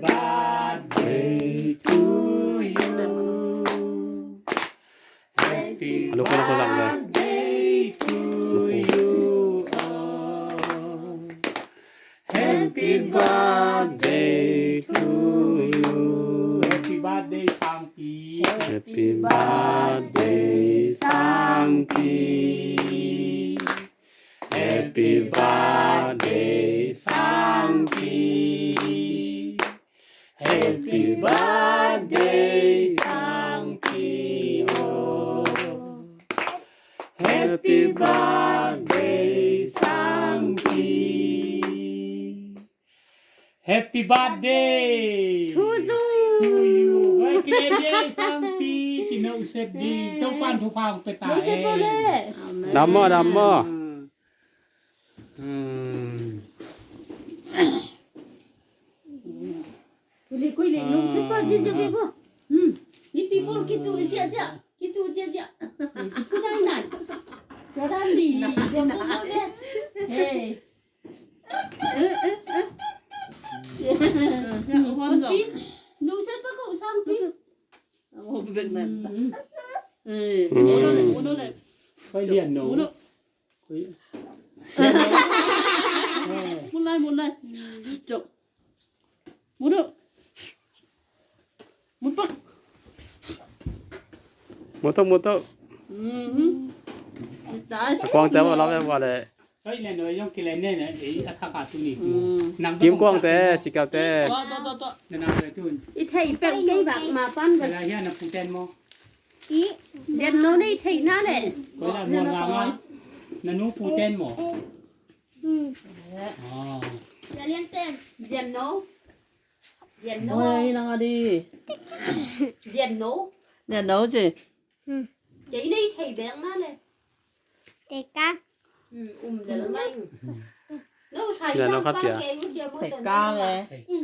birthday to you. Happy ອະນຸໂຄນະໂຄນະເລີຍ birthday to you. Happy birthday to you. Happy birthday ສາມປີ. Happy birthday ສາມປີ. Happy birthday ສາມປີ. Happy birthday ສາມປີ. ໂອ້ Happy birthday ສາມປີ. Happy birthday to you. To you. ເຮີຍ ກິນເອເດສາມປີ ກິນເອົາເສັດດີ ເຈົ້າຟັນທຸກພາງໄປຕາຍ ເອີ ດຳໝໍ ດຳໝໍ. ອືມ Kulit-kulit, lungsot pa, dyan, dyan, dyan po. Hmm. Ipi, puro kitu, siya, siya. Kitu, siya, siya. Ipu na, inay. Karandi, dyan po, dyan. Hey. Lungsot pa ko, isang pi. Ang hubig na. Hmm. Eh, uno le, uno le. Kaya diyan, no? Uno. ໝູນໄລ່ ໝູນໄລ່ ຈົບ ໝູນເດີ ໝູນປຶກ ໝູນໂຕະ ໝູນໂຕະ ອືມ ຕາຍ ກວາງແຕ່ວ່າລາວແບບວ່າແຫຼະ ເຮີ້ຍ ແລ່ນເອີຍ ຍ່ອງກິນແລ່ນແນ່ນະ ເອີຍ ອາທາກາຕຸນີ້ ອືມ ນັ່ງ ກິນກວາງແຕ່ ຊິກາວແຕ່ ໂຕະ ໂຕະ ໂຕະ ນັ່ງເລີຍຕຸນ ອີເທຍແປ້ງໄກ່ບັກມາປັ້ນ ເວລາເຮັດນະປູແຕນໝໍ Diyan no ni, thei na le. Ko la mo la ma. Nanu puten mo. Hmm. Oh. Diyan ten. Diyan no. Diyan no. Oi, nang adi. Diyan no. Diyan no si. Hmm. Jadi ni thei beng na le. Teka. Hmm, um dalam mai. No, saya no, tak pakai, dia mau thei ka le. Hmm.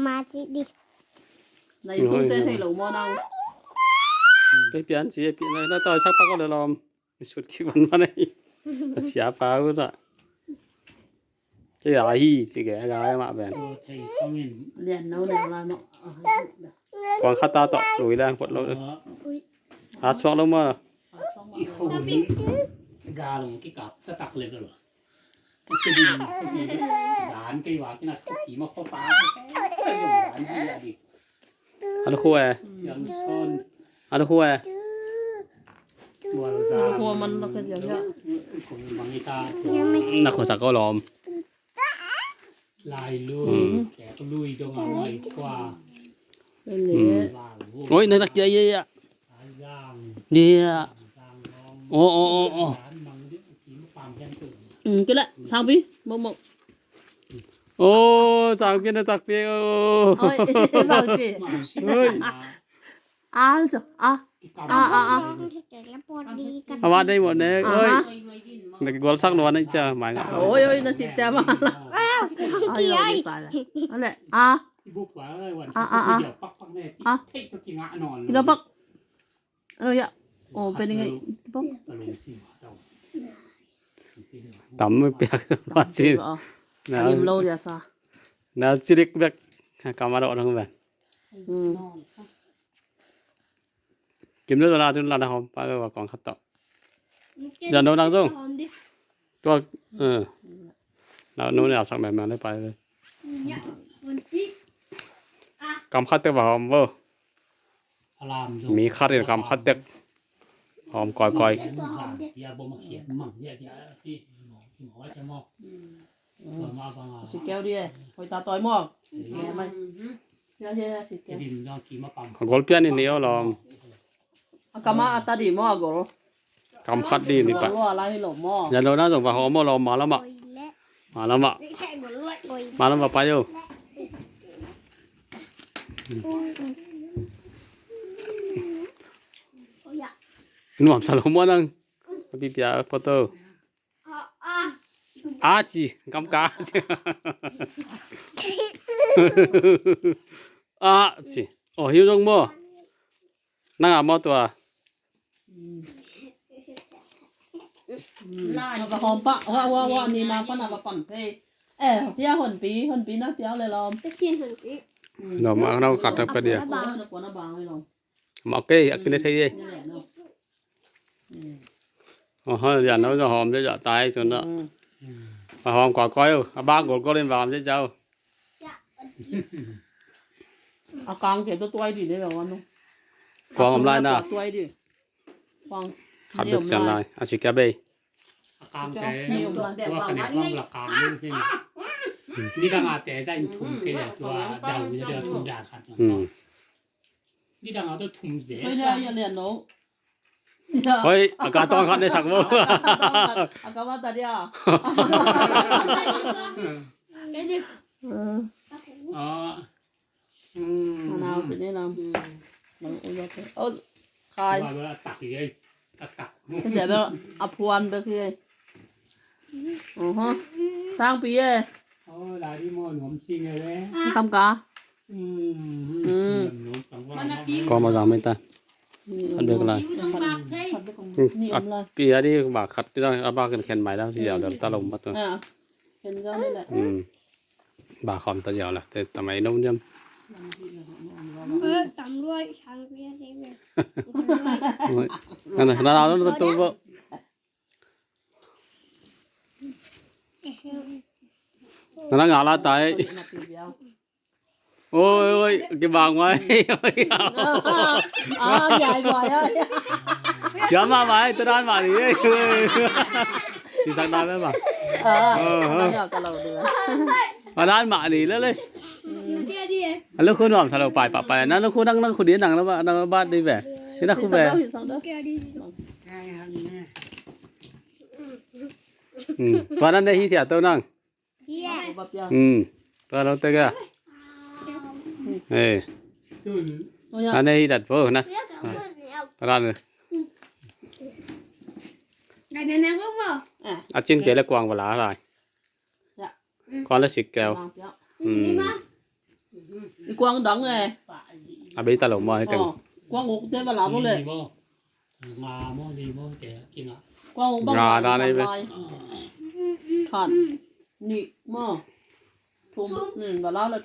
ມາຊິດິ ໄດ້ລຸງເຕັ້ນໃຫ້ເຮົາໝໍນຳ ໄປປ່ຽນສີ ປ່ຽນ ແລ້ວຕໍ່ຊັກປາກກໍເລີຍລອມ ສຸດທີ່ມັນມາໄດ້ ເສຍປາພຸ້ນລະ ຈະຢາຮີຊິແກຢາມາແບນ ລຽນເອົາແນວລາວເນາະ ກວາງຄາຕາເຕາະລຸຍແລ້ວ ກົດລົງ ອາຊອກລົງມາ ກາລົງທີ່ກັບ ສະຕັກເລັກແລ້ວ Ano ko eh? Ano ko eh? Ano ko man na kanya ya. Nako sa kolom. Lai lui, kẻ có lui cho mà ngoài qua. Ôi, nó đặc vậy vậy ạ. Nè. Ồ, ồ, ồ, ồ. ອືມ ກິນລະ ສາງປີ ໝົກ ໂອ້ ສາງປີນະຕັກເປໂອ້ ໂອ້ຍ ເວົ້າຈິ ເຮີ້ຍ ອາ ອາ ອາ ອາ ອາ ອາວາດໄດ້ໝົດເດ້ ອາ ເອີຍ ຮະ ແລ້ວກໍກົວສັກນວນໃຫ້ເຈົ້າ ໝາຍ ໂອ້ຍ ໂອ້ຍ ນະຊິແຕ່ມາ ອ້າວ ກິນ ອັນແຫຼະ ອາ ອາ ອາ ອາ ກິນແລ້ວປັກ ເອີ ຢະ ໂອ້ ເປັນຍັງໄງ ຕຳມືປຽກ ວ່າຊິ ນະ ອັນນີ້ໂລດຽວຊະ ນະຊິລິກແບກ ກຳມາດອກທາງແບນ ອືມ ກິນເລີຍລາດ ລາດຫອມປາເລີຍວ່າກອງຄັດຕອກ ຢ່າໂດນນາງຊົງ ຕົວ ເອີ ລາວໂນ້ນເອົາສັກແບບມາເລີຍ ໄປເລີຍ ກຳຄັດແຕ່ວ່າຫອມເວີ ມີຄັດ ກຳຄັດແຕ່ ຫອມກ່ອຍໆ ຊິແກ້ວດີ ຫອຍຕາຕ່ອຍໝໍ ແກ້ໄໝ ອາໂກລປ່ຽນນີ້ເນາະ ອາກາມາອາຕາດີໝໍ ອາໂກລ ກຳຄັດດີນີ້ປະ ຢ່າໂດນນະ ສົງວ່າຫອມໝໍ ມາແລ້ວມະ ມາແລ້ວມະ ມາແລ້ວມະ ໄປຢູ່ ນວມສະໂລໂມນັ່ງ ປະຕິປະຍາໂຟໂຕ້ ອາຈິ ກຳກາ ອາຈິ ໂອ ຫິວລົງບໍ່ ນັ່ງອາໝໍຕົວ ອືມ ລາຍ ແລ້ວກໍຫອມປະ ວ່າ ວ່າ ວ່າ ອັນນີ້ມາປະນະ ວ່າປັ່ນເພ ເອີ ເພຍຫົນປີ ຫົນປີນະ ພຽວເລີຍລອມ ໄປກິນຫົນປີ ລອມເອົາ ເຮົາຂັດກັນໄປເດຍ ບາງ ມາເກຍ ອາກິນໄດ້ເທເດ ນີ້ແຫຼະເນາະ ອືມ ໂອ້ໂຫ ຢ່າເນາະ ຈະຫອມ ຈະຕາຍຈົນເນາະ ອືມ ຫອມກວ່າກ້ອຍ ອາບາກໂກດກໍເລັນຫວານເຈົ້າ ອາກາງເກຕົວຕົວຍດີເດ້ ແບບວ່າເນາະ ກວາງອຳລາຍນະ ຕົວຍດີ ກວາງ ຂັດເບັກສັນລາຍ ອາຊິກາເບ ອາກາງໃສ່ ຕົວກະແນນຄວາມລະກາງນີ້ ນີ້ກໍມາແຕ່ໄດ້ທຸມເກຕົວດາວເດີທຸມດາຂັດ ອືມ ນີ້ດາງເອົາຕົວທຸມເສ ເຮີ້ຍ ຢ່າ ຢ່າລຽນໂນ ເຮີ້ຍ ອາການຕ້ອງຂັດໄດ້ສັກບໍ່ ອາການວ່າຕາດຽວ ເອີ ອໍ ອືມ ມະນາວຊິແນະນຳ ອືມ ໂອ້ຍ ໂອ້ ຂາຍ ວ່າເວລາຕັກອີກເອີຍ ຕັກ ຕັກ ແຕ່ແບບເອົາພວນໄປຄື ໂອ້ໂຫ ທາງປີເອີຍ ໂອ້ ຫຼາຍທີ່ໝໍ້ໜວມຈິງເລີຍ ກຳກາ ອືມ ອືມ ກໍມາສາມເມດຕາ ອືມ ອັນເດີກະລາຍ ອືມ ອັນປີອັນນີ້ບາກຂັດທີ່ໄດ້ ອາບາກແຂນໃໝ່ແລ້ວ ທີ່ດຽວ ອືມ ດຽວຕະລົມມາຕົວ ອ່າ ເຫັນເຈົ້ານີ້ແຫຼະ ອືມ ບາຄອມຕະຍາວລະ ແຕ່ຕະໄໝນົມຍຳ ເອີ ຕຳຫຼວດ ສາມປີເດ້ ໂອ້ຍ ນັ້ນນະ ລາວລາວລາວຕູ້ບໍ່ ນັ້ນນະ ງາລາຕາຍ ໂອ້ຍ ໂອ້ຍ ເກັບວາງໄວ້ ອາ ຍາຍບອຍ ຢ່າມາໄວ້ ຕະດ້ານມານີ້ ທີ່ສັກດານແມ່ນບໍ່ ເອີ ເອີ ເອີ ຕະຫຼອດເດືອນ ມາດ້ານມານີ້ເລີຍ ອືມ ອັນລູກຄຸນຫອມສະເລົາປາຍປະໄປ ນັ້ນລູກຄຸນນັ່ງ ນັ່ງຄຸນນີ້ນັ່ງແລ້ວວ່າ ນັ່ງບາດນີ້ແບ ຊິນັ່ງຄຸແບ ອືມ ວ່ານັ້ນໄດ້ທີ່ເສຍໂຕນັ່ງ ອືມ ວ່ານັ້ນເຕີກະ ເອີ ອັນນີ້ດັດໂພນະ ຕະຫຼາດເລີຍ ອາຈິນເກລະກວາງເວລາຫຼາຍ ກວາງລະສິບແກ້ວ ອືມ ກວາງດັງເລີຍ ອາເບຕາໂລມອໃຫ້ເຕັມ ກວາງອົກເດວະລາບໍ່ເລີຍ ງາມໍດີບໍ່ແກກິນອະ ກວາງອົກງາດານໄດ້ເວີຍ ທ່ານ ນີ້ໝໍ້ ທຸມ ອືມ ວ່າລາວລະ